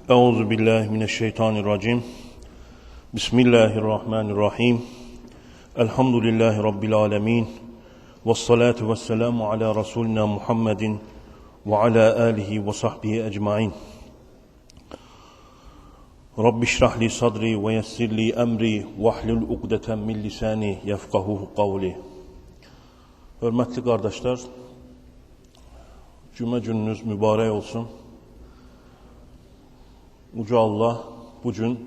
Euzu billahi mineşşeytanirracim. Bismillahirrahmanirrahim. Elhamdülillahi rabbil alamin. Ves salatu vesselamu ala rasulina Muhammedin ve ala alihi ve sahbihi ecmaîn. Rabbi şrah li sadri ve yessir li emri vahlul ukdeten min lisani yefkahu kavli. Hörmətli qardaşlar, cümə gününüz mübarək olsun. Uca Allah bu gün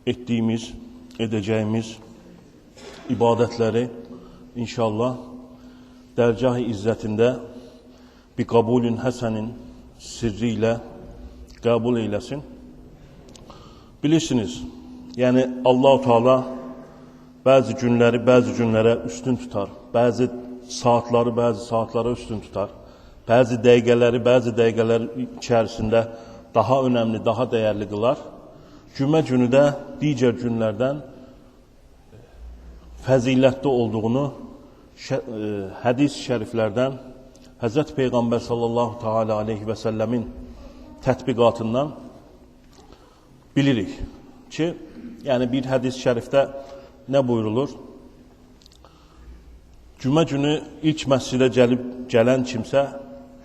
etdiyimiz, edəcəyimiz ibadətləri inşallah dərgah-ı izzətində bir kabulün həsənin sirri ilə qəbul eyləsin. Bilirsiniz, yəni Allah-u Teala bəzi günləri bəzi günlərə üstün tutar, bəzi saatları bəzi saatlara üstün tutar, bəzi dəqiqələri bəzi dəqiqələr içərisində daha önəmli, daha dəyərli qılar. Cümə günü də digər günlərdən fəzilətli olduğunu hədis-i şəriflərdən, Həzrət Peyğəmbər sallallahu taala aleyhi və səlləmin tətbiqatından bilirik ki, yəni bir hədis-i şərifdə nə buyurulur? Cümə günü ilk məscidə gələn kimsə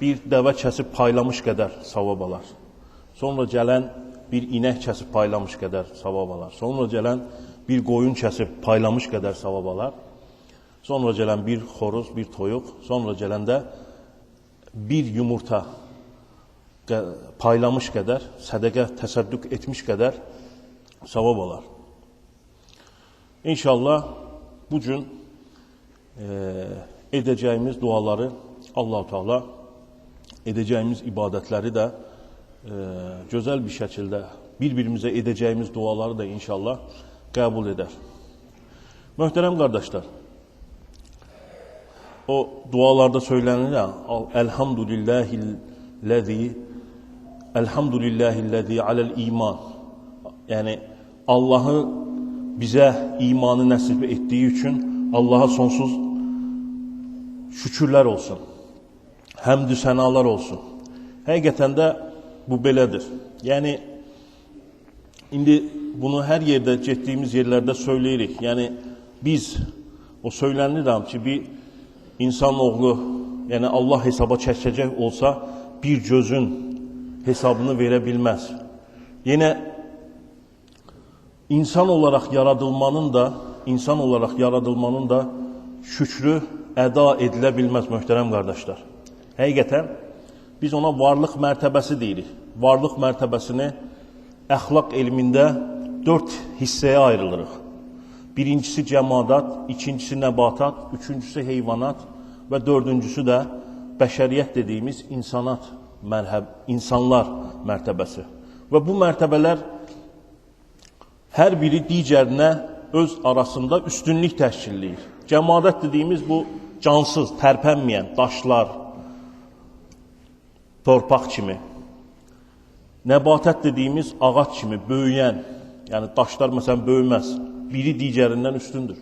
bir dəvə kəsib paylamış qədər savab alar. Sonra gələn bir inək kəsib paylamış qədər savab alar. Sonra gələn bir qoyun kəsib paylamış qədər savab alar. Sonra gələn bir xoruz, bir toyuq. Sonra gələn də bir yumurta paylamış qədər, sədəqə, təsəddüq etmiş qədər savab alar. İnşallah bu gün edəcəyimiz duaları Allah-u Teala edəcəyimiz ibadətləri də gözəl bir şəkildə bir-birimizə edəcəyimiz duaları da inşallah qəbul edər. Möhtərəm qardaşlar, o dualarda söylənilir, Elhamdülillahilləzi aləl iman. Yəni Allahı bizə imanı nəsib etdiyi üçün Allaha sonsuz şükürlər olsun. Həmdü sənalar olsun. Həqiqətən də bu belədir. Yəni, indi bunu hər yerdə, getdiyimiz yerlərdə söyləyirik. Yəni, biz, o söylənirəm ki, bir insan oğlu, yəni Allah hesaba çəkəcək olsa, bir gözün hesabını verə bilməz. Yenə, insan olaraq yaradılmanın da şükrü əda edilə bilməz, möhtərəm qardaşlar. Həqiqətən, biz ona varlıq mərtəbəsi deyirik. Varlıq mərtəbəsini əxlaq elmində 4 hissəyə ayrılırıq. Birincisi cəmadat, ikincisi nəbatat, üçüncüsü heyvanat və dördüncüsü də bəşəriyyət dediyimiz insanat, insanlar mərtəbəsi. Və bu mərtəbələr hər biri digərinə öz arasında üstünlük təşkil edir. Cəmadət dediyimiz bu cansız, tərpənməyən daşlar, torpaq kimi. Nəbatət dediyimiz ağac kimi, böyüyən, yəni daşlar məsələn böyüməz, biri digərindən üstündür.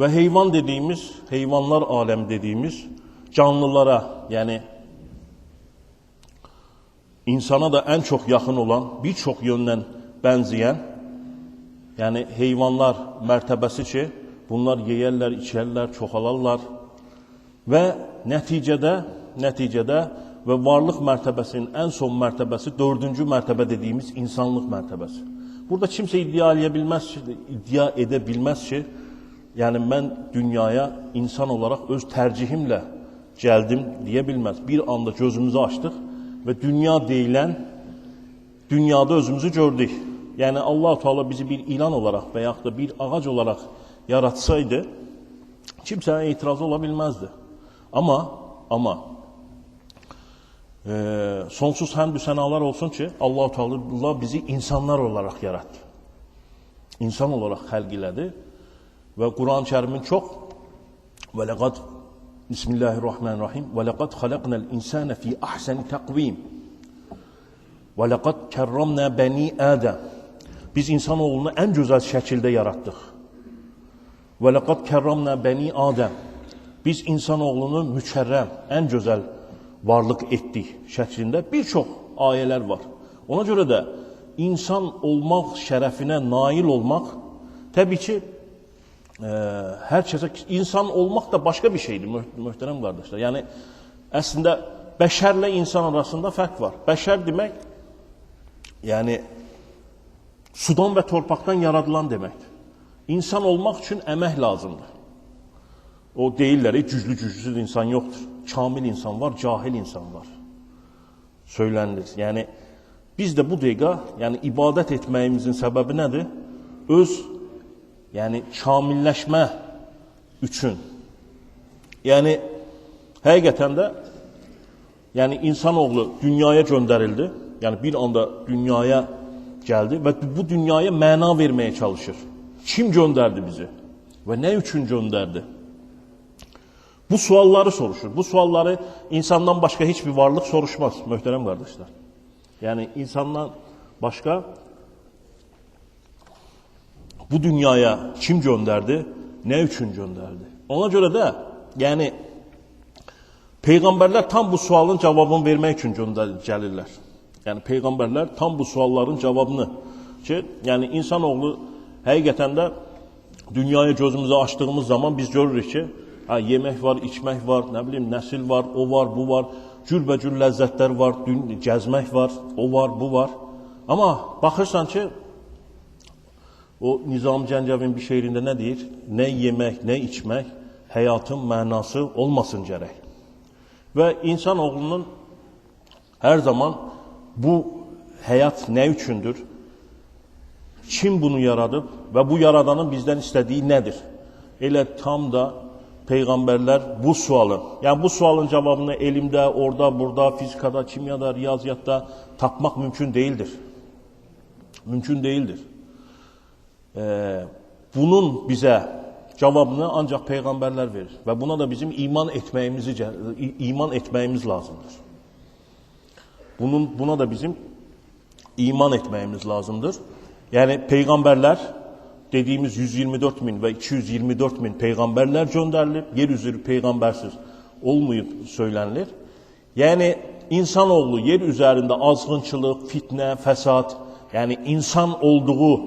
Və heyvan dediyimiz, heyvanlar aləmi dediyimiz canlılara, yəni insana da ən çox yaxın olan, bir çox yöndən bənzəyən, yəni heyvanlar mərtəbəsi ki, bunlar yeyərlər, içərlər, çoxalarlar və nəticədə və varlıq mərtəbəsinin ən son mərtəbəsi, dördüncü mərtəbə dediyimiz insanlıq mərtəbəsi. Burada kimsə iddia edə bilməz ki, yəni mən dünyaya insan olaraq öz tərcihimlə gəldim deyə bilməz. Bir anda gözümüzü açdıq və dünya deyilən dünyada özümüzü gördük. Yəni Allah-u Teala bizi bir ilan olaraq və yaxud da bir ağac olaraq yaratsaydı, kimsənin etirazı ola bilməzdi. Amma sonsuz həmdü sənalar olsun ki, Allah-u Teala bizi insanlar olaraq yaratdı. İnsan olaraq xəlq elədi və Quran-ı Kərimin çox və ləqad Bismillahirrahmanirrahim və ləqad xaləqnəl insənə fi əhsəni təqvim və ləqad kərramnə bəni Ədəm. Biz insanoğlunu ən gözəl şəkildə yaratdıq. Və ləqad kərramnə bəni Ədəm. Biz insanoğlunu mükərrəm, ən gözəl varlıq etdik şəklində bir çox ayələr var. Ona görə də insan olmaq şərəfinə nail olmaq, təbii ki, hər kəsə insan olmaq da başqa bir şeydir, möhtərəm qardaşlar. Yəni, əslində, bəşərlə insan arasında fərq var. Bəşər demək, yəni, sudan və torpaqdan yaradılan deməkdir. İnsan olmaq üçün əmək lazımdır. O deyirlər, güclü güclüsüz insan yoxdur. Kamil insan var, cahil insan var. Söylənilir. Yəni, biz də bu dəqiqə, yəni ibadət etməyimizin səbəbi nədir? Öz, yəni kamilləşmə üçün. Yəni, həqiqətən də, yəni insanoğlu dünyaya göndərildi. Yəni, bir anda dünyaya gəldi və bu dünyaya məna verməyə çalışır. Kim göndərdi bizi? Və nə üçün göndərdi? Bu sualları soruşur. Bu sualları insandan başqa heç bir varlıq soruşmaz, möhtərəm qardaşlar. Yəni, insandan başqa bu dünyaya kim göndərdi, nə üçün göndərdi? Ona görə də, yəni, peyğəmbərlər tam bu sualın cavabını vermək üçün gəlirlər. Yəni, peyğəmbərlər tam bu sualların cavabını ki, yəni, insanoğlu həqiqətən də dünyaya gözümüzü açdığımız zaman biz görürük ki, ha, yemək var, içmək var, nə bilim, nəsil var, o var, bu var, cürbəcür ləzzətlər var, gəzmək var, o var, bu var. Amma baxırsan ki, o Nizami Gəncəvin bir şeirində nə deyir? Nə yemək, nə içmək həyatın mənası olmasın gərək. Və insanoğlunun hər zaman bu həyat nə üçündür? Kim bunu yaradıb və bu yaradanın bizdən istədiyi nədir? Elə tam da peyğəmbərlər bu sualın, yəni bu sualın cavabını elmdə, orada, burada, fizikada, kimyada, riyaziyyatda tapmaq mümkün deyildir. Mümkün deyildir. Bunun bizə cavabını ancaq peyğəmbərlər verir və buna da bizim iman etməyimiz lazımdır. Buna da bizim iman etməyimiz lazımdır. Yəni peyğəmbərlər dediyimiz 124 min və 224 min peyğəmbərlər göndərilib, yer üzü peyğəmbərsiz olmayıb söylənilir. Yəni insanoğlu yer üzərində azğınçılıq, fitnə, fəsad, yəni insan olduğu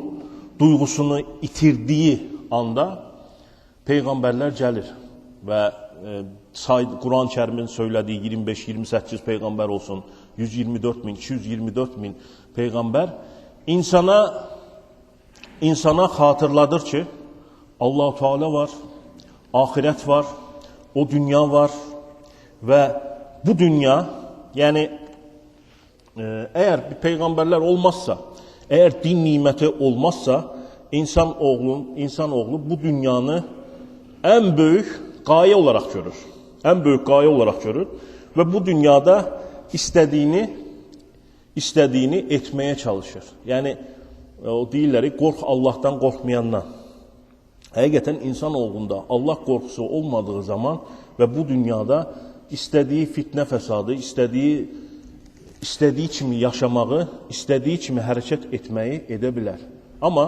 duyğusunu itirdiyi anda peyğəmbərlər gəlir və Quran-ı Kərimin söylədiyi 25-28 peyğəmbər olsun, 124 min, 224 min peyğəmbər insana xatırladır ki, Allah-u Teala var, axirət var, o dünya var və bu dünya, yəni əgər peyğəmbərlər olmazsa, əgər din niməti olmazsa, insanoğlu bu dünyanı ən böyük qayə olaraq görür. Ən böyük qayə olaraq görür və bu dünyada istədiyini etməyə çalışır. Yəni, o deyirlər ki, qorx Allahdan qorxmayandan. Həqiqətən insanoğlunda Allah qorxusu olmadığı zaman və bu dünyada istədiyi fitnə fəsadı, istədiyi kimi yaşamağı, istədiyi kimi hərəkət etməyi edə bilər. Amma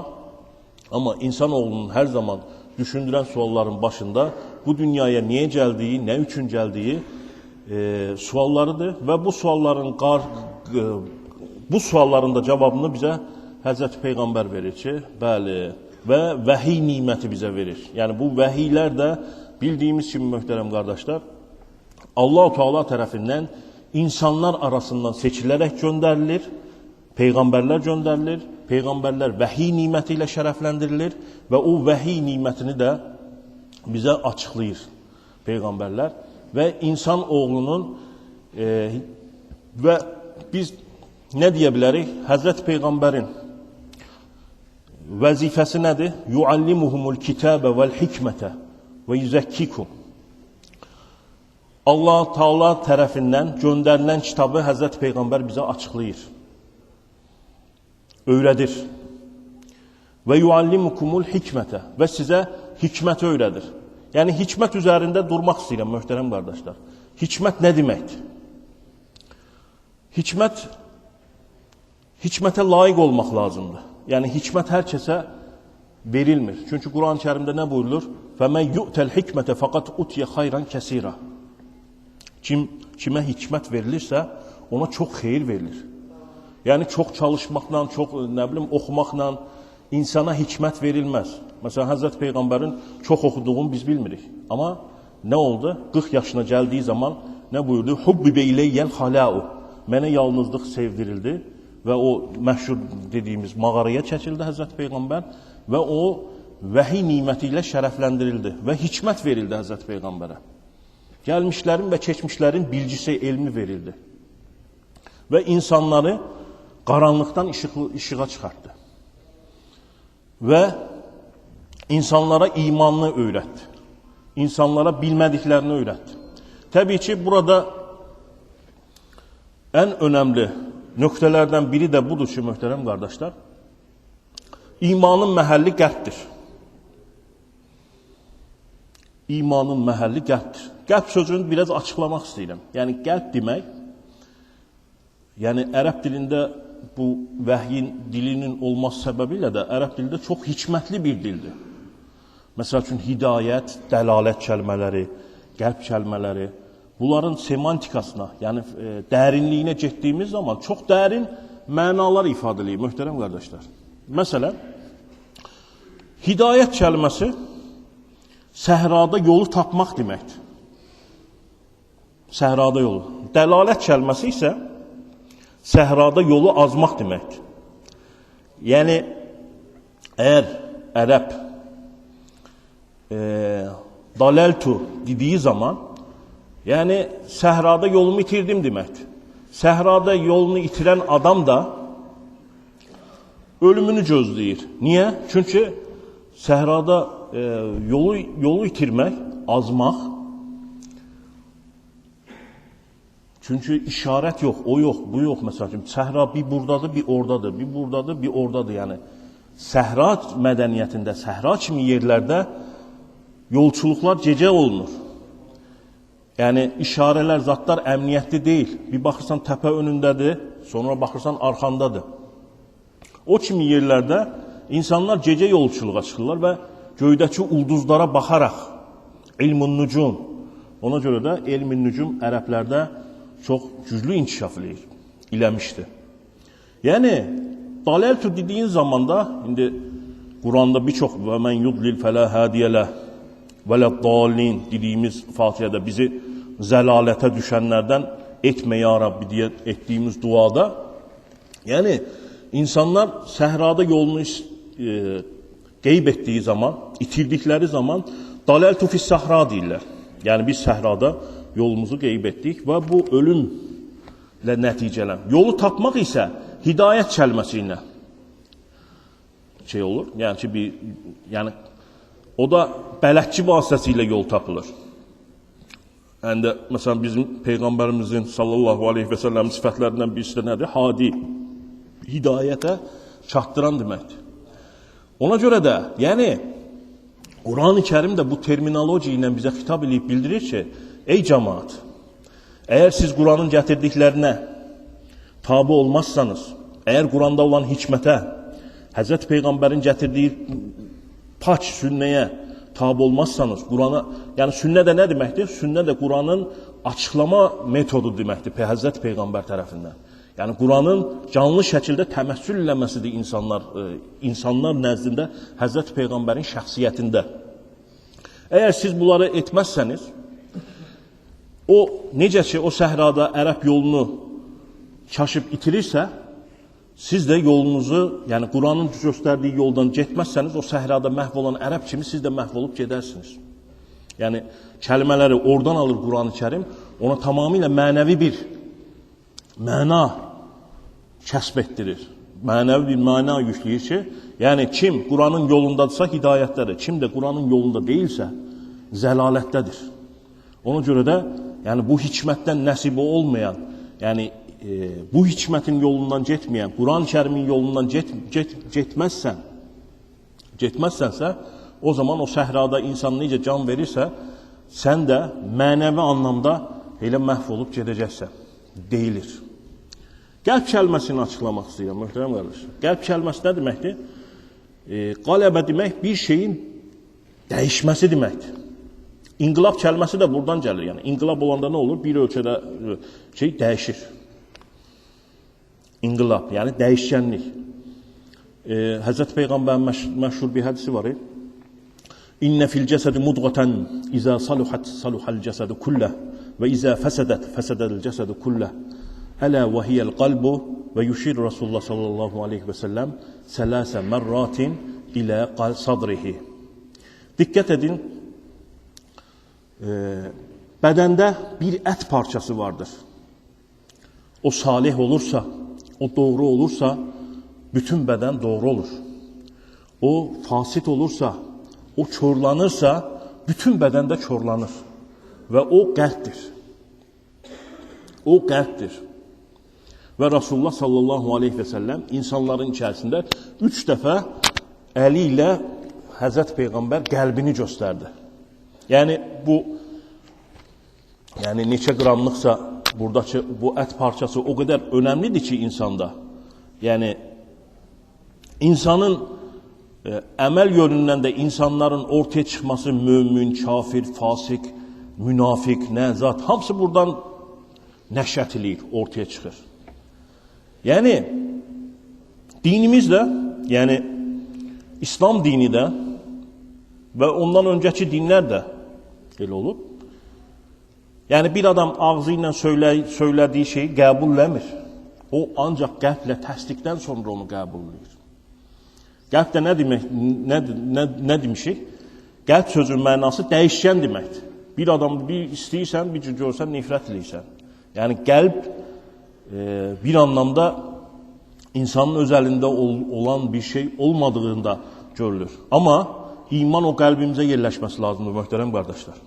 insanoğlunun hər zaman düşündürən sualların başında bu dünyaya niyə gəldiyi, nə üçün gəldiyi suallarıdır və bu sualların da cavabını bizə Həzrəti Peyğəmbər verir ki, bəli, və vəhiy niməti bizə verir. Yəni bu vəhiylər də bildiyimiz kimi möhtərəm qardaşlar, Allah-u Teala tərəfindən insanlar arasından seçilərək göndərilir, peyğəmbərlər göndərilir, peyğəmbərlər vəhiy niməti ilə şərəfləndirilir və o vəhiy nimətini də bizə açıqlayır peyğəmbərlər və insan oğlunun və biz nə deyə bilərik? Həzrəti Peyğəmbərin vəzifəsi nədir? Yuallimuhumul kitəbə vəl hikmətə və yüzəkkikum. Allah Teala tərəfindən göndərilən kitabı Həzrəti Peyğəmbər bizə açıqlayır, öyrədir. Və yuallimukumul hikmətə və sizə hikməti öyrədir. Yəni hikmət üzərində durmaq istəyirəm möhtərəm qardaşlar. Hikmət nə deməkdir? Hikmətə layiq olmaq lazımdır. Yəni hikmət hər kəsə verilmir. Çünki Quran-ı Kərimdə nə buyurulur? فَمَنْ يُؤْتَ الْحِكْمَةَ فَقَدْ اُتْيَ خَيْرًا كَسِيرًا. Kimə hikmət verilirsə, ona çox xeyir verilir. Yəni, çox çalışmaqla, çox, nə bilim, oxumaqla insana hikmət verilməz. Məsələn, Həzrət Peyğəmbərin çox oxuduğunu biz bilmirik. Amma nə oldu? 40 yaşına gəldiyi zaman nə buyurdu? Hubbibə ileyyəl xalau. Mənə yalnızlıq sevdirildi və o məşhur dediyimiz mağaraya çəkildi Həzrət Peyğəmbər və o vəhiy niməti ilə şərəfləndirildi və hikmət verildi Həzrət Peyğəmbərə. Gəlmişlərin və keçmişlərin bilgisi, elmi verildi. Və insanları qaranlıqdan işığa çıxartdı. Və insanlara imanını öyrətdi. İnsanlara bilmədiklərini öyrətdi. Təbii ki, burada ən önəmli nöqtələrdən biri də budur ki, möhtərəm qardaşlar, imanın məhəlli qəlbdir. İmanın məhəlli qəlbdir. Qəlb sözünü biraz açıqlamaq istəyirəm. Yəni, qəlb demək, yəni ərəb dilində bu vəhyin dilinin olması səbəbi ilə də ərəb dilində çox hikmətli bir dildir. Məsəl üçün, hidayət, dəlalət kəlmələri, qəlb kəlmələri, bunların semantikasına, yəni dərinliyinə getdiyimiz zaman çox dərin mənalar ifadə eləyir, möhtərəm qardaşlar. Məsələn, hidayət kəlməsi səhrada yolu tapmaq deməkdir. Səhrada yolu. Dəlalət kəlməsi isə səhrada yolu azmaq deməkdir. Yəni, əgər ərəb daləltu dediyi zaman, yəni səhrada yolumu itirdim deməkdir. Səhrada yolunu itirən adam da ölümünü gözləyir. Niyə? Çünki səhrada yolu itirmək, azmaq. Çünki işarət yox, o yox, bu yox. Məsələn, səhra bir buradadır, bir oradadır, bir buradadır, bir oradadır. Yəni, səhra mədəniyyətində, səhra kimi yerlərdə yolçuluqlar gecə olunur. Yəni, işarələr, zatlar əmniyyətli deyil. Bir baxırsan təpə önündədir, sonra baxırsan arxandadır. O kimi yerlərdə insanlar gecə yolçuluğa çıxırlar və göydəki ulduzlara baxaraq ilm-ün nücum. Ona görə də elm-ün nücum ərəblərdə çox güclü inkişaf eləmişdi. Yəni, daləltu dediyin zamanda, indi Quranda bir çox və mən yudlil fələ hədiyələ və ləddalin dediyimiz Fatihədə bizi zəlalətə düşənlərdən etmə ya Rabbi deyə etdiyimiz duada, yəni, insanlar səhrada yolunu qeyb etdiyi zaman, itirdikləri zaman daləltu fis-sahra deyirlər. Yəni, biz səhrada yolumuzu qeyb etdik və bu ölümlə nəticələn. Yolu tapmaq isə hidayət kəlməsi ilə şey olur. Yəni ki, yəni, o da bələdçi vasitəsilə yol tapılır. Yəni də, məsələn, bizim Peyğəmbərimizin sallallahu aleyhi və səlləm sifətlərindən birisi də nədir? Hadi, hidayətə çatdıran deməkdir. Ona görə də, yəni, Quran-ı Kərim də bu terminologiya ilə bizə xitab eləyib bildirir ki, ey cəmaat, əgər siz Quranın gətirdiklərinə tabi olmazsanız, əgər Quranda olan hikmətə, Həzrət Peyğəmbərin gətirdiyi pak sünnəyə tabi olmazsanız, Qurana, yəni sünnə də nə deməkdir? Sünnə də Quranın açıqlama metodu deməkdir Həzrət Peyğəmbər tərəfindən. Yəni Quranın canlı şəkildə təməssül eləməsidir insanlar nəzdində Həzrət Peyğəmbərin şəxsiyyətində. Əgər siz bunları etməzsəniz, o necə ki o səhrada ərəb yolunu çaşıb itirirsə, siz də yolunuzu, yəni Quranın göstərdiyi yoldan getməzsəniz, o səhrada məhv olan ərəb kimi siz də məhv olub gedərsiniz. Yəni kəlmələri oradan alır Quran-ı Kərim, ona tamamilə mənəvi bir məna kəsb etdirir. Mənəvi bir məna yükləyir ki, yəni kim Quranın yolundadırsa hidayətdədir, kim də Quranın yolunda deyilsə zəlalətdədir. Ona görə də yəni bu hikmətdən nəsibi olmayan, yəni bu hikmətin yolundan getməyən, Quran-ı Kərimin yolundan getməzsənsə, o zaman o səhrada insan necə can verirsə, sən də mənəvi anlamda elə məhv olub gedəcəksən, deyilir. Qəlb kəlməsini açıqlamaq istəyirəm, möhtərəm qardaşlar. Qəlb kəlməsi nə deməkdir? Qələbə demək bir şeyin dəyişməsi deməkdir. İnqilab kəlməsi də buradan gəlir. Yəni, inqilab olanda nə olur? Bir ölkədə şey dəyişir. İnqilab, yəni dəyişkənlik. Həzrət Peyğəmbərin məşhur bir hədisi var. İnne fil cəsədi mudğatan izə saluhat saluhal cəsədu kulləh və izə fəsədət fəsədəl cəsədu kulləh. Ələ və hiyəl qalbu və yuşir Rasulullah sallallahu aleyhi və səlləm sələsə mərratin ilə sadrihi. Diqqət edin, bədəndə bir ət parçası vardır. O salih olursa, o doğru olursa, bütün bədən doğru olur. O fasit olursa, o korlanırsa, bütün bədən də korlanır. Və o qəlbdir. O qəlbdir. Və Rasulullah sallallahu aleyhi və səlləm insanların içərisində 3 dəfə əli ilə Həzrət Peyğəmbər qəlbini göstərdi. Yəni bu, yəni neçə qramlıqsa buradakı bu ət parçası o qədər önəmlidir ki insanda. Yəni insanın əməl yönündən də insanların ortaya çıxması mömin, kafir, fasik, münafiq, nəzat, hamısı buradan nəşət eləyir, ortaya çıxır. Yəni dinimiz də, yəni İslam dini də və ondan öncəki dinlər də elə olub. Yəni bir adam ağzı ilə söylədiyi şeyi qəbulləmir. O ancaq qəlblə təsdiqdən sonra onu qəbulləyir. Qəlb də nə demək, nə demişik? Qəlb sözünün mənası dəyişkən deməkdir. Bir adam bir istəyirsən, bir cür görsən, nifrət eləyirsən. Yəni qəlb bir anlamda insanın öz əlində olan bir şey olmadığında görülür. Amma iman o qəlbimizə yerləşməsi lazımdır, möhtərəm qardaşlar.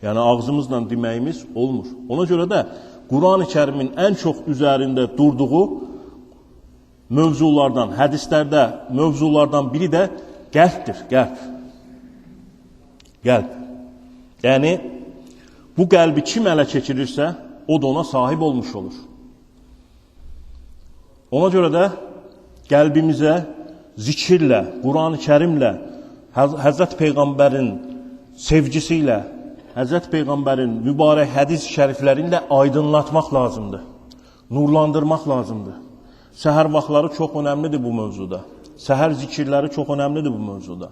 Yəni ağzımızla deməyimiz olmur. Ona görə də Quran-ı Kərimin ən çox üzərində durduğu mövzulardan, hədislərdə mövzulardan biri də qəlbdir, qəlb. Qəlb. Yəni bu qəlbi kim ələ keçirirsə, o da ona sahib olmuş olur. Ona görə də qəlbimizə zikirlə, Quran-ı Kərimlə, Həzrət Peyğəmbərin sevgisi ilə, Həzrət Peyğəmbərin mübarək hədis şərifləri ilə aydınlatmaq lazımdır. Nurlandırmaq lazımdır. Səhər vaxtları çox önəmlidir bu mövzuda. Səhər zikirləri çox önəmlidir bu mövzuda.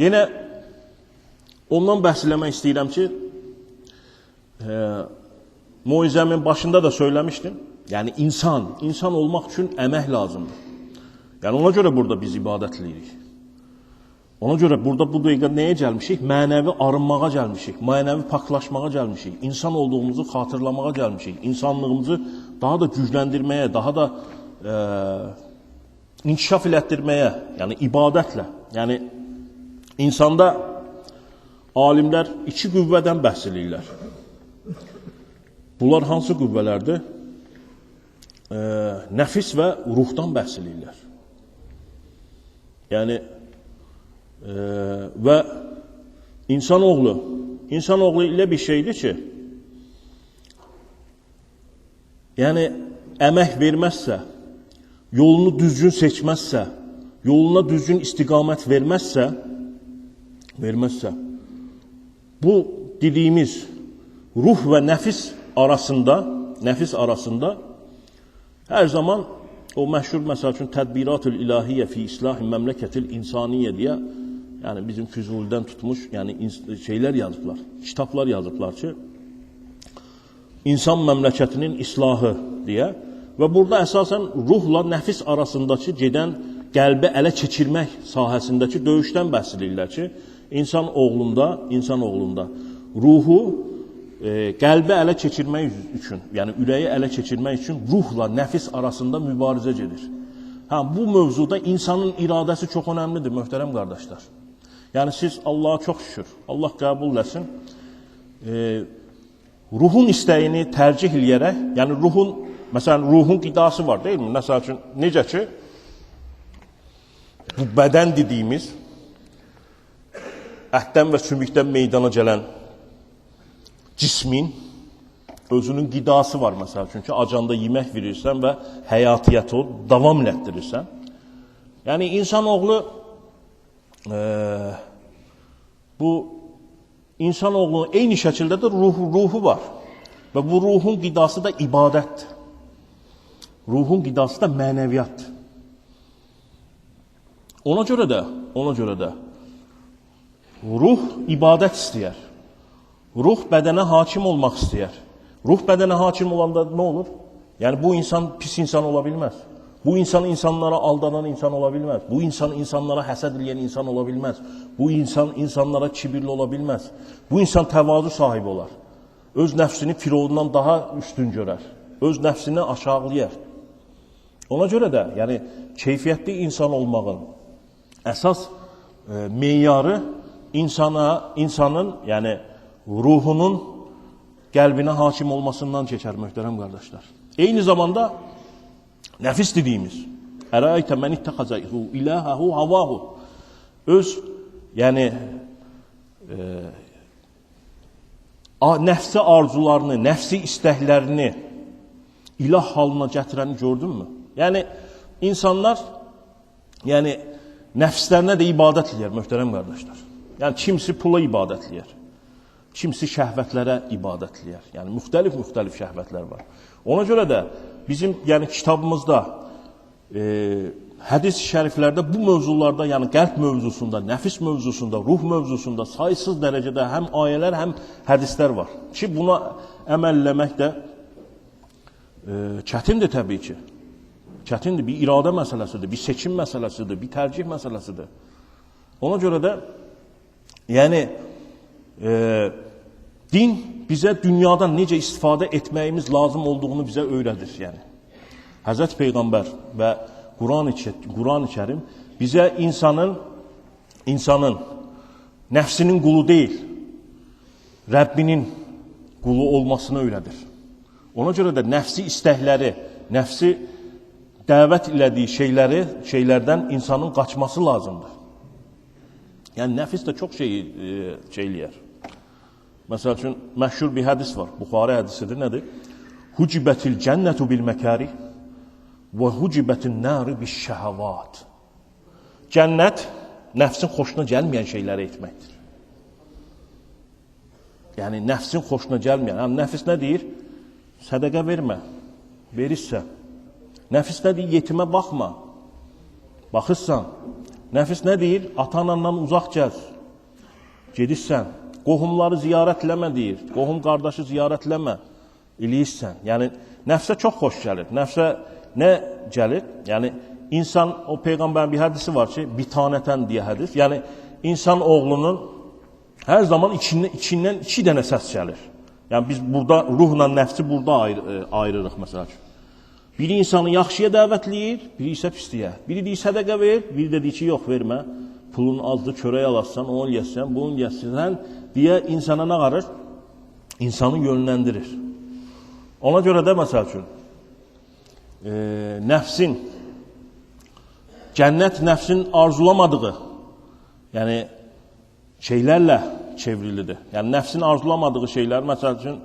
Yenə ondan bəhs eləmək istəyirəm ki, moizəmin başında da söyləmişdim. Yəni insan olmaq üçün əmək lazımdır. Yəni ona görə burada biz ibadət eləyirik. Ona görə burada bu dəqiqə nəyə gəlmişik? Mənəvi arınmağa gəlmişik, mənəvi paklaşmağa gəlmişik, insan olduğumuzu xatırlamağa gəlmişik, insanlığımızı daha da gücləndirməyə, daha da inkişaf elətdirməyə, yəni ibadətlə. Yəni insanda alimlər iki qüvvədən bəhs eləyirlər. Bunlar hansı qüvvələrdir? Nəfis və ruhdan bəhs eləyirlər. Yəni və insanoğlu elə bir şeydir ki, yəni əmək verməzsə, yolunu düzgün seçməzsə, yoluna düzgün istiqamət verməzsə, bu dediyimiz ruh və nəfis arasında hər zaman o məşhur məsəl üçün tədbiratül ilahiyyə fi islahi məmləkətil insaniyyə deyə, yəni bizim Füzulidən tutmuş, yəni şeylər yazıblar, kitablar yazıblar ki, insan məmləkətinin islahı deyə və burada əsasən ruhla nəfis arasındakı gedən qəlbi ələ keçirmək sahəsindəki döyüşdən bəhs edirlər ki, insan oğlunda ruhu qəlbi ələ keçirmək üçün, yəni ürəyi ələ keçirmək üçün ruhla nəfis arasında mübarizə gedir. Hə, bu mövzuda insanın iradəsi çox önəmlidir, möhtərəm qardaşlar. Yəni siz Allaha çox şükür, Allah qəbul eləsin, ruhun istəyini tərcih eləyərək, yəni ruhun, məsələn, ruhun qidası var, deyilmi? Məsəl üçün, necə ki, bu bədən dediyimiz ətdən və sümükdən meydana gələn cismin özünün qidası var, məsəl üçün ki, acanda yemək verirsən və həyatiyyəti o davam elətdirirsən. Yəni, insanoğlu bu insanoğlunun eyni şəkildə də ruhu var və bu ruhun qidası da ibadətdir. Ruhun qidası da mənəviyyatdır. Ona görə də ruh ibadət istəyər. Ruh bədənə hakim olmaq istəyər. Ruh bədənə hakim olanda nə olur? Yəni bu insan pis insan ola bilməz. Bu insan insanlara aldanan insan ola bilməz. Bu insan insanlara həsəd eləyən insan ola bilməz. Bu insan insanlara kibirli ola bilməz. Bu insan təvazu sahibi olar. Öz nəfsini Firavundan daha üstün görər. Öz nəfsini aşağılayar. Ona görə də, yəni keyfiyyətli insan olmağın əsas meyarı insanın, yəni ruhunun qəlbinə hakim olmasından keçər, möhtərəm qardaşlar. Eyni zamanda nəfis dediyimiz, ərəytə mən ittəxəzə iləhəhu havahu, öz, yəni nəfsi arzularını, nəfsi istəklərini ilah halına gətirəni gördünmü? Yəni insanlar, yəni nəfslərinə də ibadət eləyər, möhtərəm qardaşlar. Yəni kimisi pula ibadət eləyər, kimisi şəhvətlərə ibadət eləyər. Yəni müxtəlif şəhvətlər var. Ona görə də bizim, yəni kitabımızda, hədis-i şəriflərdə bu mövzularda, yəni qəlb mövzusunda, nəfis mövzusunda, ruh mövzusunda saysız dərəcədə həm ayələr, həm hədislər var. Ki buna əməl eləmək də çətindir təbii ki. Çətindir, bir iradə məsələsidir, bir seçim məsələsidir, bir tərcih məsələsidir. Ona görə də, yəni din bizə dünyadan necə istifadə etməyimiz lazım olduğunu bizə öyrədir. Yəni Həzrət Peyğəmbər və Quran-ı Kərim bizə insanın nəfsinin qulu deyil, Rəbbinin qulu olmasını öyrədir. Ona görə də nəfsi istəkləri, nəfsi dəvət elədiyi şeylərdən insanın qaçması lazımdır. Yəni nəfis də çox şey eləyər. Məsəl üçün, məşhur bir hədis var. Buxari hədisidir, nədir? Hucibətil cənnətu bil məkari və hucibətin nəri bis şəhəvat. Cənnət nəfsin xoşuna gəlməyən şeyləri etməkdir. Yəni nəfsin xoşuna gəlməyən. Yəni, nəfis nə deyir? Sədəqə vermə, verirsə. Nəfis nə deyir? Yetimə baxma, baxırsan. Nəfis nə deyir? Ata-anandan uzaq gəz, gedirsən. Qohumları ziyarətləmə deyir. Qohum qardaşı ziyarətləmə, eləyirsən. Yəni nəfsə çox xoş gəlir. Nəfsə nə gəlir? Yəni insan, o Peyğəmbərin bir hədisi var ki, bitanətən deyə hədis. Yəni insan oğlunun hər zaman içindən iki dənə səs gəlir. Yəni biz burada ruhla nəfsi burada ayırırıq məsəl üçün. Biri insanı yaxşıya dəvətləyir, biri isə pisliyə. Biri deyir sədəqə ver, biri də deyir ki, yox vermə. Pulun azdır, çörək alassan, onu yəsən, bunu yəsən deyə insana nə qarır? İnsanı yönləndirir. Ona görə də məsəl üçün nəfsin, cənnət nəfsin arzulamadığı, yəni şeylərlə çevrilidir. Yəni nəfsin arzulamadığı şeylər, məsəl üçün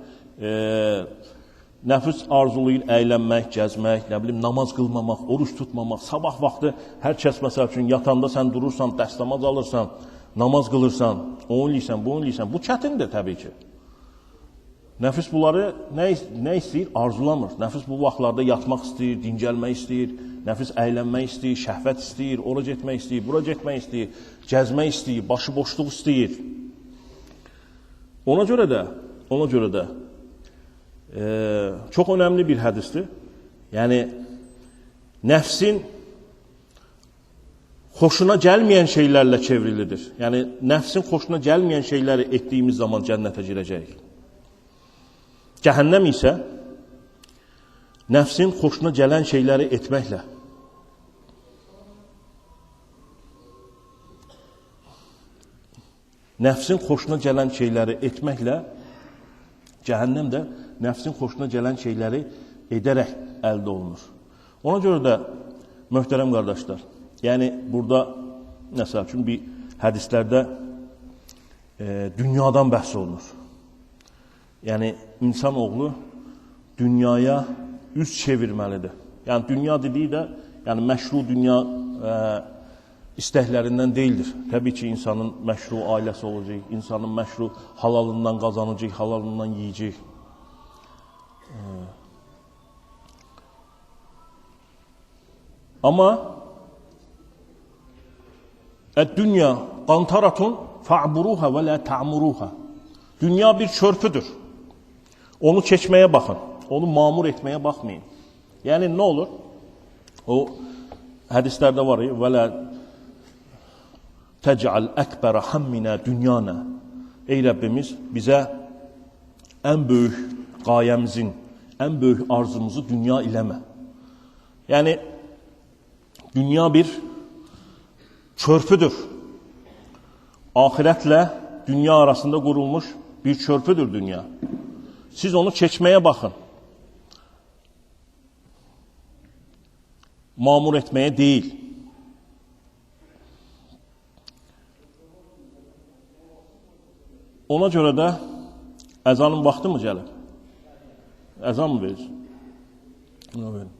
nəfs arzulayır əylənmək, gəzmək, nə bilim, namaz qılmamaq, oruç tutmamaq. Sabah vaxtı hər kəs məsəl üçün yatanda sən durursan, dəstəmaz alırsan, namaz qılırsan, onu eləyirsən, bunu eləyirsən. Bu çətindir təbii ki. Nəfs bunları nə istəyir? Arzulamır. Nəfs bu vaxtlarda yatmaq istəyir, dincəlmək istəyir, nəfs əylənmək istəyir, şəhvət istəyir, ora getmək istəyir, bura getmək istəyir, gəzmək istəyir, başıboşluq istəyir. Ona görə də çox önəmli bir hədisdir. Yəni nəfsin xoşuna gəlməyən şeylərlə çevrilidir. Yəni nəfsin xoşuna gəlməyən şeyləri etdiyimiz zaman cənnətə girəcəyik. Cəhənnəm isə nəfsin xoşuna gələn şeyləri etməklə cəhənnəm də nəfsin xoşuna gələn şeyləri edərək əldə olunur. Ona görə də möhtərəm qardaşlar, yəni burada məsəl üçün bir hədislərdə dünyadan bəhs olunur. Yəni insanoğlu dünyaya üz çevirməlidir. Yəni dünya dediyi də, yəni məşru dünya istəklərindən deyildir. Təbii ki, insanın məşru ailəsi olacaq, insanın məşru halalından qazanacaq, halalından yiyəcək. Amma Əd-dünya qantaratun fa'buruha və la ta'muruha. Dünya bir körpüdür. Onu keçməyə baxın. Onu mamur etməyə baxmayın. Yəni nə olur? O hədislərdə var. Və la tec'al əkbərə hammina dünyana. Ey Rəbbimiz, bizə ən böyük qayəmizin, ən böyük arzumuzu dünya eləmə. Yəni dünya bir körpüdür. Axirətlə dünya arasında qurulmuş bir körpüdür dünya. Siz onu keçməyə baxın. Mamur etməyə deyil. Ona görə də əzanın vaxtı mı gəlib? Əzan mı verir? Ona verin.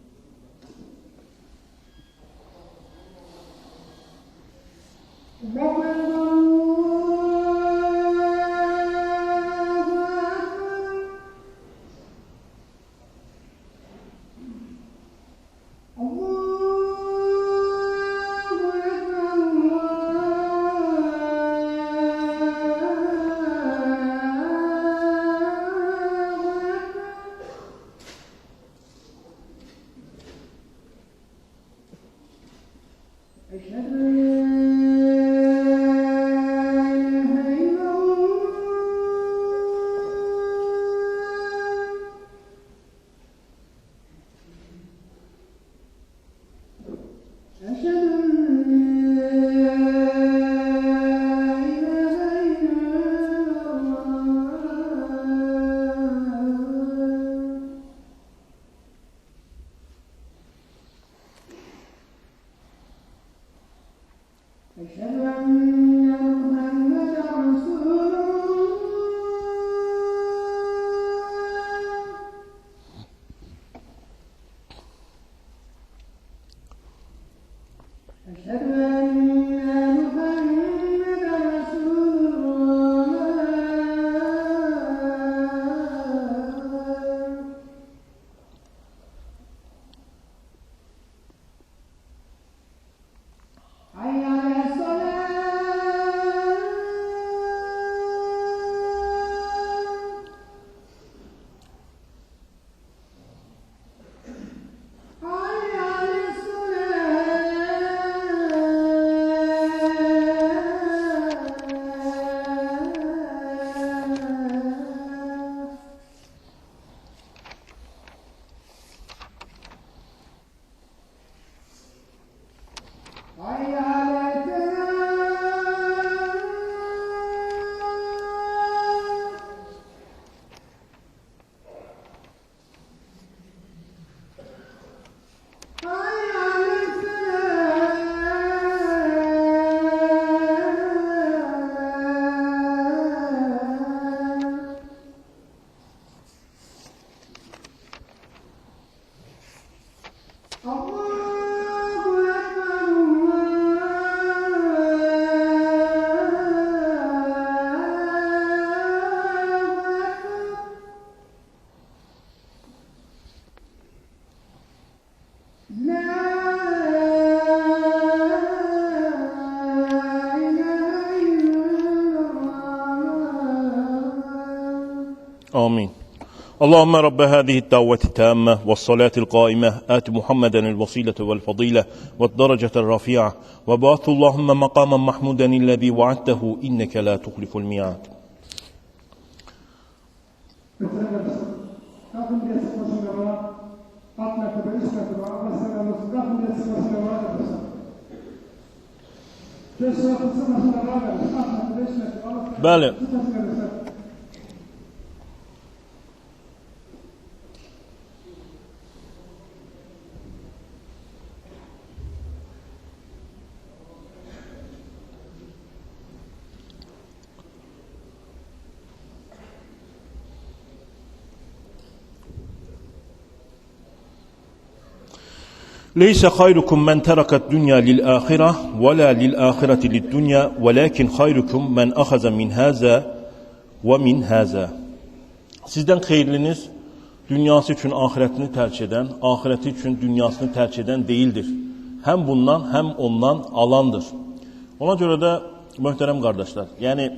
Amin. اللهم رب هذه الدعوة التامة والصلاة القائمة آت محمدا الوسيلة والفضيلة والدرجة الرفيعة وبعث اللهم مقاما محمودا الذي وعدته إنك لا تخلف الميعاد. Bəli. Leysə xayrukum men terakat dünya lil ahire ve la lil ahireti lid dünya velakin xayrukum men ahaza min haza ve min haza. Sizdən xeyirliniz dünyası üçün ahirətini tərk edən, ahirəti üçün dünyasını tərk edən deyildir. Həm bundan, həm ondan alandır. Ona görə də möhtərəm qardaşlar, yəni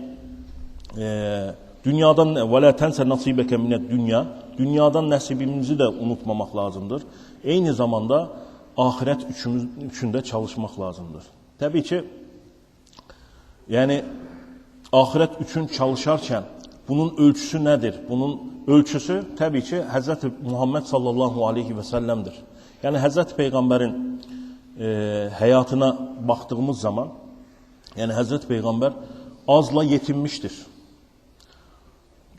dünyadan və la tənsə nasibəkə minəd-dünya, dünyadan nəsibimizi də unutmamaq lazımdır. Eyni zamanda axirət üçün də çalışmaq lazımdır. Təbii ki, yəni axirət üçün çalışarkən bunun ölçüsü nədir? Bunun ölçüsü təbii ki, Həzrəti Muhammed sallallahu aleyhi və səlləmdir. Yəni Həzrəti Peyğəmbərin həyatına baxdığımız zaman, yəni Həzrəti Peyğəmbər azla yetinmişdir.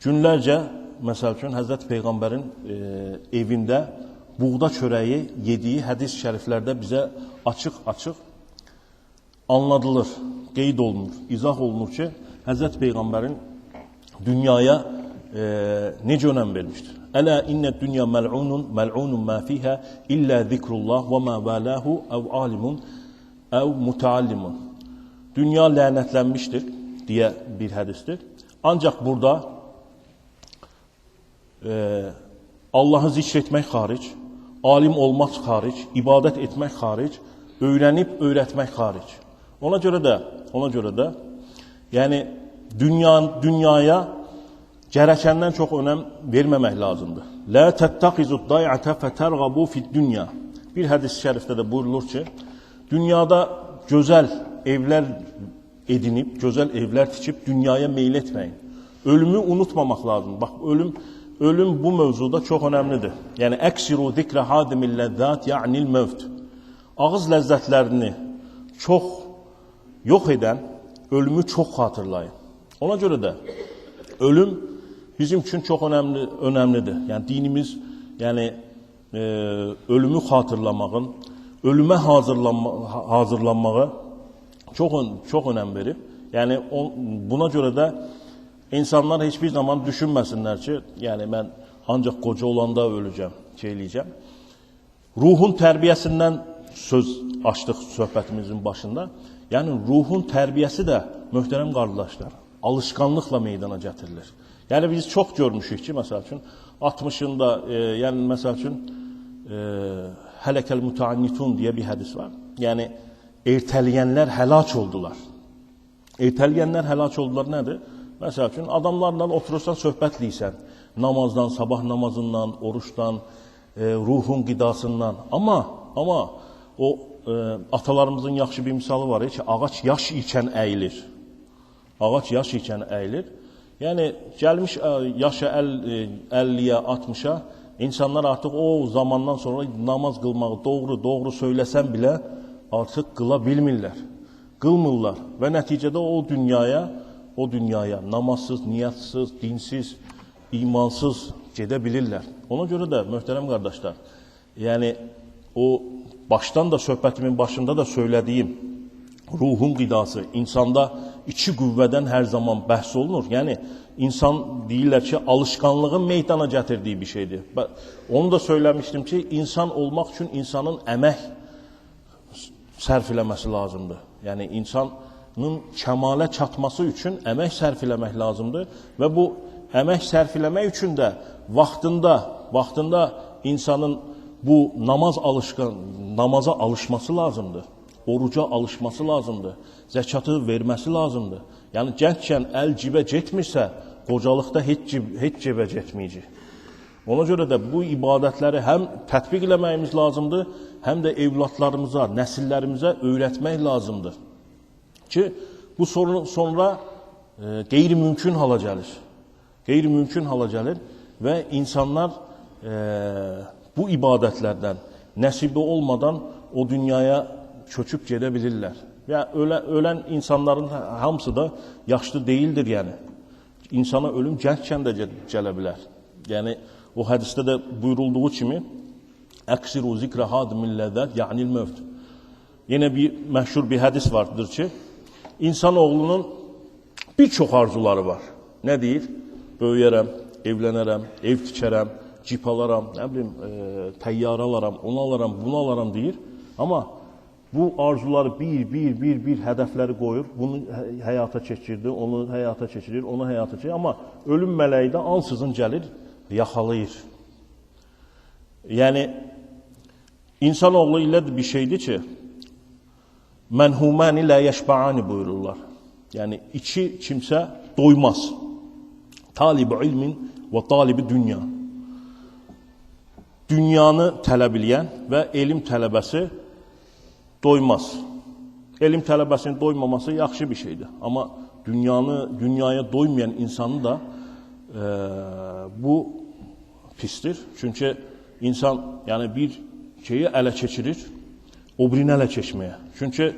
Günlərcə, məsəl üçün, Həzrəti Peyğəmbərin evində buğda çörəyi yediyi hədis-i şəriflərdə bizə açıq-açıq anladılır, qeyd olunur, izah olunur ki, Həzrəti Peyğəmbərin dünyaya necə önəm vermişdir. Ələ innə dünya məl'unun, məl'unun mə fiyhə illə zikrullah və mə vələhu əv alimun əv müteallimun. Dünya lənətlənmişdir deyə bir hədisdir. Ancaq burada Allahı zikr etmək xaric, alim olmaq xaric, ibadət etmək xaric, öyrənib öyrətmək xaric. Ona görə də, yəni dünyaya gərəkəndən çox önəm verməmək lazımdır. Lə təttəxizud day'ətə fətərğabu fid-dünya. Bir hədis-i şərifdə də buyurulur ki, dünyada gözəl evlər edinib, gözəl evlər tikib dünyaya meyl etməyin. Ölümü unutmamaq lazımdır. Bax, ölüm bu mövzuda çox önəmlidir. Yəni, əksiru zikrə hadimil ləzzət, ya'nil mövt. Ağız ləzzətlərini çox yox edən ölümü çox xatırlayın. Ona görə də ölüm bizim üçün çox önəmlidir. Yəni, dinimiz, yəni, ölümü xatırlamağın, ölümə hazırlanmağa çox önəm verib. Yəni, buna görə də insanlar heç bir zaman düşünməsinlər ki, yəni mən ancaq qoca olanda öləcəm, şey eləyəcəm. Ruhun tərbiyəsindən söz açdıq söhbətimizin başında. Yəni, ruhun tərbiyəsi də, möhtərəm qardaşlar, alışqanlıqla meydana gətirilir. Yəni, biz çox görmüşük ki, məsəl üçün, 60-ında, yəni, məsəl üçün, hələkəl müteannitun deyə bir hədis var. Yəni, ertələyənlər həlak oldular. Ertələyənlər həlak oldular nədir? Məsəl üçün, adamlarla oturursan, söhbətliysən. Namazdan, sabah namazından, oruçdan, ruhun qidasından. Amma o atalarımızın yaxşı bir misalı var ki, ağac yaş ikən əyilir. Ağac yaş ikən əyilir. Yəni, gəlmiş yaşa 50-yə, 60-a, insanlar artıq o zamandan sonra namaz qılmağı doğru söyləsən belə artıq qıla bilmirlər. Qılmırlar və nəticədə o dünyaya namazsız, niyatsız, dinsiz, imansız gedə bilirlər. Ona görə də, möhtərəm qardaşlar, yəni o başdan da söhbətimin başında da söylədiyim ruhun qidası, insanda iki qüvvədən hər zaman bəhs olunur. Yəni, insan deyirlər ki, alışqanlığın meydana gətirdiyi bir şeydir. Onu da söyləmişdim ki, insan olmaq üçün insanın əmək sərf eləməsi lazımdır. Yəni, insanın kəmalə çatması üçün əmək sərf eləmək lazımdır və bu əmək sərf eləmək üçün də vaxtında insanın bu namaza alışması lazımdır. Oruca alışması lazımdır. Zəkatı verməsi lazımdır. Yəni, gənckən əl cibə getmirsə, qocalıqda heç cibə getməyəcək. Ona görə də bu ibadətləri həm tətbiq eləməyimiz lazımdır, həm də evlatlarımıza, nəsillərimizə öyrətmək lazımdır. Ki, bu sonra qeyri-mümkün hala gəlir. Qeyri-mümkün hala gəlir və insanlar bu ibadətlərdən nəsibi olmadan o dünyaya köçüb gedə bilirlər. Və ölən insanların hamısı da yaşlı deyildir yəni. İnsana ölüm gənckən də gələ bilər. Yəni, o hədisdə də buyurulduğu kimi əksiru zikrə hadimil ləzzət, ya'nil mövt. Yenə bir məşhur bir hədis vardır ki, insanoğlunun bir çox arzuları var. Nə deyir? Böyüyərəm, evlənərəm, ev tikərəm, cip alaram, nə bilim, təyyarə alaram, onu alaram, bunu alaram deyir. Amma bu arzuları bir hədəfləri qoyur, bunu həyata keçirdi, onu həyata keçirir, onu həyata keçirir. Amma ölüm mələyi də ansızın gəlir, yaxalayır. Yəni, insanoğlu ilə bir şeydir ki, Mənhuməni lə yəşbəani buyururlar. Yəni, iki kimsə doymaz. Talibi ilmin və talibi dünya. Dünyanı tələb eləyən və elm tələbəsi doymaz. Elm tələbəsinin doymaması yaxşı bir şeydir. Amma dünyaya doymayan insanı da bu pisdir. Çünki insan yəni bir şeyi ələ keçirir, o birini ələ keçməyə. Çünki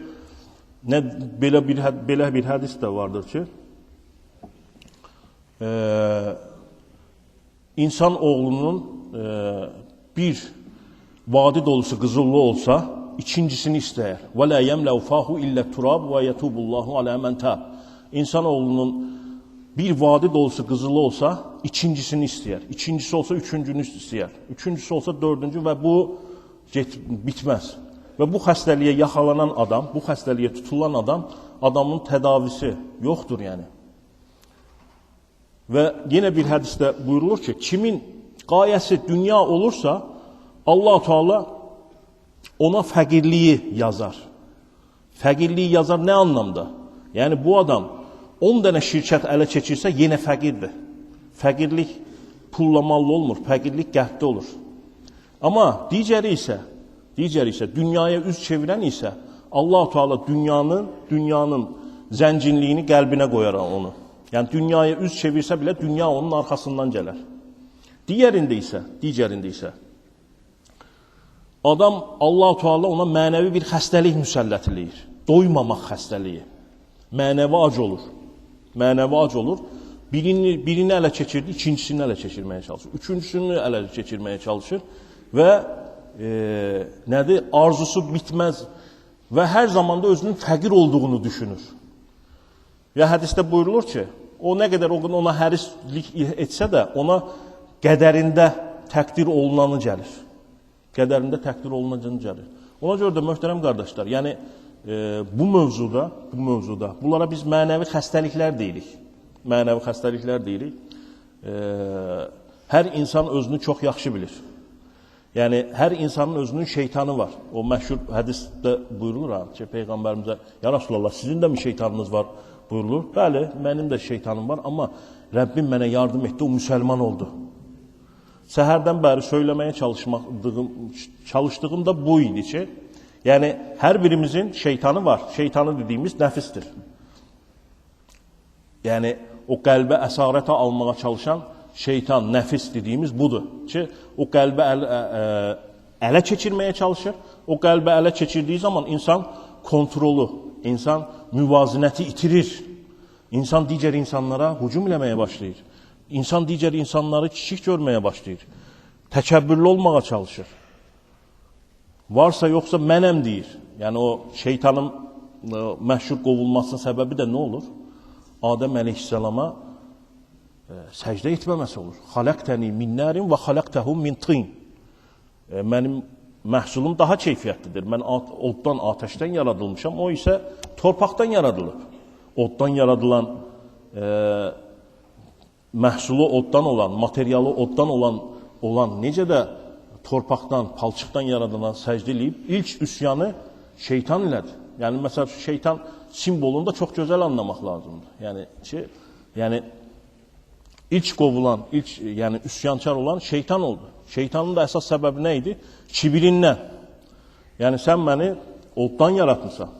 nə belə bir hədis də vardır ki, insan oğlunun bir vadi dolusu qızıllı olsa, ikincisini istəyər. Və lə yəmləu fahu illə turab və yətubullahu alə mən təb. İnsan oğlunun bir vadi dolusu qızılı olsa, ikincisini istəyər. İkincisi olsa, üçüncünü istəyər. Üçüncüsü olsa, dördüncü və bu bitməz. Və bu xəstəliyə yaxalanan adam, bu xəstəliyə tutulan adam, adamın tədavisi yoxdur yəni. Və yenə bir hədisdə buyurulur ki, kimin qayəsi dünya olursa, Allah-u Teala ona fəqirliyi yazar. Fəqirliyi yazar nə anlamda? Yəni bu adam 10 dənə şirkət ələ keçirsə, yenə fəqirdir. Fəqirlik pulla malla olmur, fəqirlik qəlbdə olur. Amma digəri isə, dünyaya üz çevirən isə Allah-u Teala dünyanın zənginliyini qəlbinə qoyar onu. Yəni dünyaya üz çevirsə belə dünya onun arxasından gələr. Digərində isə adam Allah-u Teala ona mənəvi bir xəstəlik müsəllət eləyir. Doymamaq xəstəliyi. Mənəvi ac olur. Mənəvi ac olur. Birini ələ keçirdi, ikincisini ələ keçirməyə çalışır. Üçüncüsünü ələ keçirməyə çalışır və nədir? Arzusu bitməz və hər zaman da özünün fəqir olduğunu düşünür. Və hədisdə buyurulur ki, o nə qədər ona hərislik etsə də, ona qədərində təqdir olunanı gəlir. Qədərində təqdir olunanı gəlir. Ona görə də möhtərəm qardaşlar, yəni bu mövzuda, bunlara biz mənəvi xəstəliklər deyirik. Mənəvi xəstəliklər deyirik. Hər insan özünü çox yaxşı bilir. Yəni, hər insanın özünün şeytanı var. O məşhur hədisdə buyurulur ha, ki, Peyğəmbərimizə, ya Rasulallah, sizin də mi şeytanınız var? Buyurulur. Bəli, mənim də şeytanım var, amma Rəbbim mənə yardım etdi, o müsəlman oldu. Səhərdən bəri söyləməyə çalışdığım da bu idi ki, yəni, hər birimizin şeytanı var. Şeytanı dediyimiz nəfisdir. Yəni, o qəlbə əsarətə almağa çalışan şeytan, nəfis dediyimiz budur ki, o qəlbə ələ keçirməyə çalışır. O qəlbə ələ keçirdiyi zaman insan kontrolu, insan müvazinəti itirir. İnsan digər insanlara hücum eləməyə başlayır. İnsan digər insanları kiçik görməyə başlayır. Təkəbbürlü olmağa çalışır. Varsa yoxsa mənəm deyir. Yəni o şeytanın məşhur qovulmasının səbəbi də nə olur? Adəm əleyhissalama səcdə etməməsi olur. Xaləqtəni min nərin və xaləqtəhu min tin. Mənim məhsulum daha keyfiyyətlidir. Mən oddan, atəşdən yaradılmışam. O isə torpaqdan yaradılıb. Oddan yaradılan, məhsulu oddan olan, materialı oddan olan necə də torpaqdan, palçıqdan yaradılan səcdə eləyib, ilk üsyanı şeytan elədi. Yəni, məsəl üçün, şeytan simvolunu da çox gözəl anlamaq lazımdır. Yəni ki, yəni, ilk qovulan, ilk, yəni üsyankar olan şeytan oldu. Şeytanın da əsas səbəbi nə idi? Kibirindən. Yəni, sən məni oddan yaratmısan.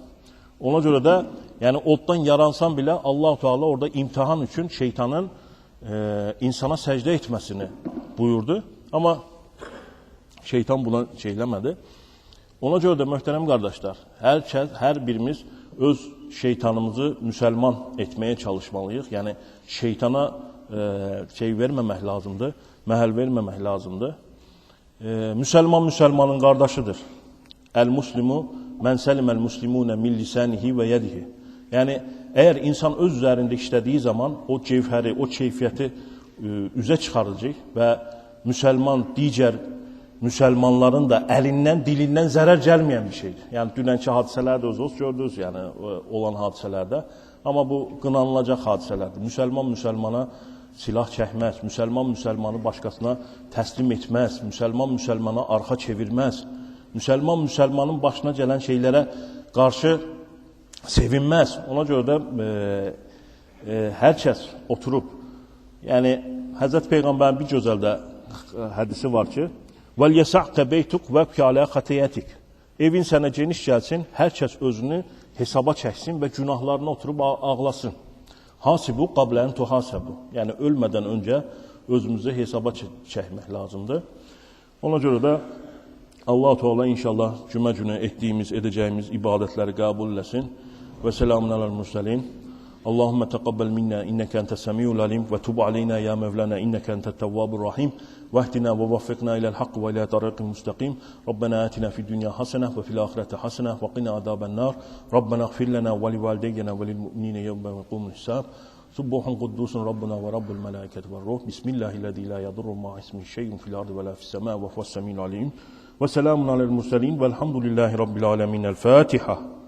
Ona görə də, yəni oddan yaransan belə Allah-u Teala orada imtihan üçün şeytanın insana səcdə etməsini buyurdu. Amma şeytan buna şey eləmədi. Ona görə də möhtərəm qardaşlar, hər birimiz öz şeytanımızı müsəlman etməyə çalışmalıyıq. Yəni şeytana şey verməmək lazımdır, məhəl verməmək lazımdır. Müsəlman müsəlmanın qardaşıdır. Əl-muslimu mən səliməl muslimunə min lisanihi və yedihi. Yəni əgər insan öz üzərində işlədiyi zaman o cevhəri, o keyfiyyəti üzə çıxaracaq və müsəlman digər müsəlmanların da əlindən, dilindən zərər gəlməyən bir şeydir. Yəni dünənki hadisələrdə öz gördünüz, yəni olan hadisələrdə. Amma bu qınanılacaq hadisələrdir. Müsəlman müsəlmana silah çəkməz, müsəlman müsəlmanı başqasına təslim etməz, müsəlman müsəlmana arxa çevirməz, müsəlman müsəlmanın başına gələn şeylərə qarşı Sevinməz. Ona görə də hər kəs oturub, yəni Həzrət Peyğəmbərin bir gözəl də hədisi var ki, "Vəl yesa'ke beytuk və alə xatiyatik." Evin sənə geniş gəlsin, hər kəs özünü hesaba çəksin və günahlarına oturub ağlasın. Hasibu qablən tuhasabu. Yəni ölmədən öncə özümüzü hesaba çəkmək lazımdır. Ona görə də Allah Teala inşallah cümə günü etdiyimiz, edəcəyimiz ibadətləri qəbul eləsin. Və selamun aləl mürsəlin. Allahümme təqəbbəl minna innəkə entəs səmiul alim və tub aleyna ya Mevlana innəkə entət təvvabur rahim. Vəhdina və vəffiqna iləl haqq və ilə tariqin müstəqim. Rabbana atina fid dünya hasenə və fil axirəti hasenə və qina azaban-nar. Rabbana iğfir lana və livalideyna və lil mu'minina yevmə yəqumul hisab. Subbuhun quddusun Rabbuna və Rabbul mələikəti və ruh. Bismillahillezî la yadurru ma'a ismihi şey'un fil ardı və la fis semâ və huves semiul alim. Və selamun alel murselin velhamdülillahi rabbil alamin. El Fatiha.